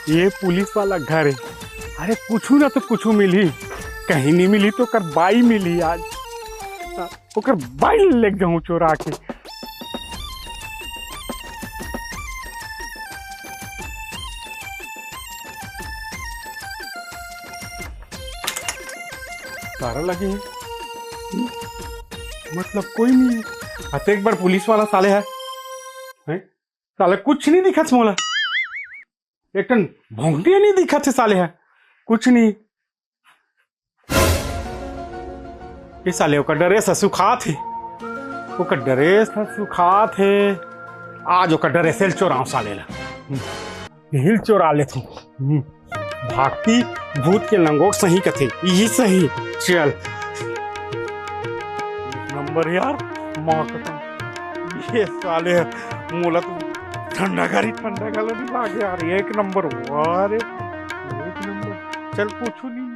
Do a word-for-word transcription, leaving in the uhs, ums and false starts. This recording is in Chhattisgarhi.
ये पुलिस वाला घर हे। अरे कुछु ना तो कुछु मिलही, कहीं नहीं मिलही तो ओकर बाई मिलही आज। ओकर बाई ल लेके जाहूं चोरा के। तारा लगे हे, मतलब कोई नहीं हे। अतेक बड़ पुलिस वाला साले हे, हैं? साले कुछ नहीं दिखत मोला। एक ठन भोंकटिया नहीं दिखत हे साले हे, कुछ नहीं। ये साले ओकर ड्रेस ह सुखात हे, ओकर ड्रेस ह सुखात हे। आज ओकर ड्रेस ल चोराव साले ला। हम्म, यही ल चोरा लेथों। हम्म, भागती भूत के लंगोट सही कथे, यही सही। चल। एक नंबर यार, माँ कसम। ये साले मोला तो ठंडा गारी, ठंडा गाला नहीं लागे यार। एक नंबर, वाह रे, एक नंबर। चल, कुछ नहीं,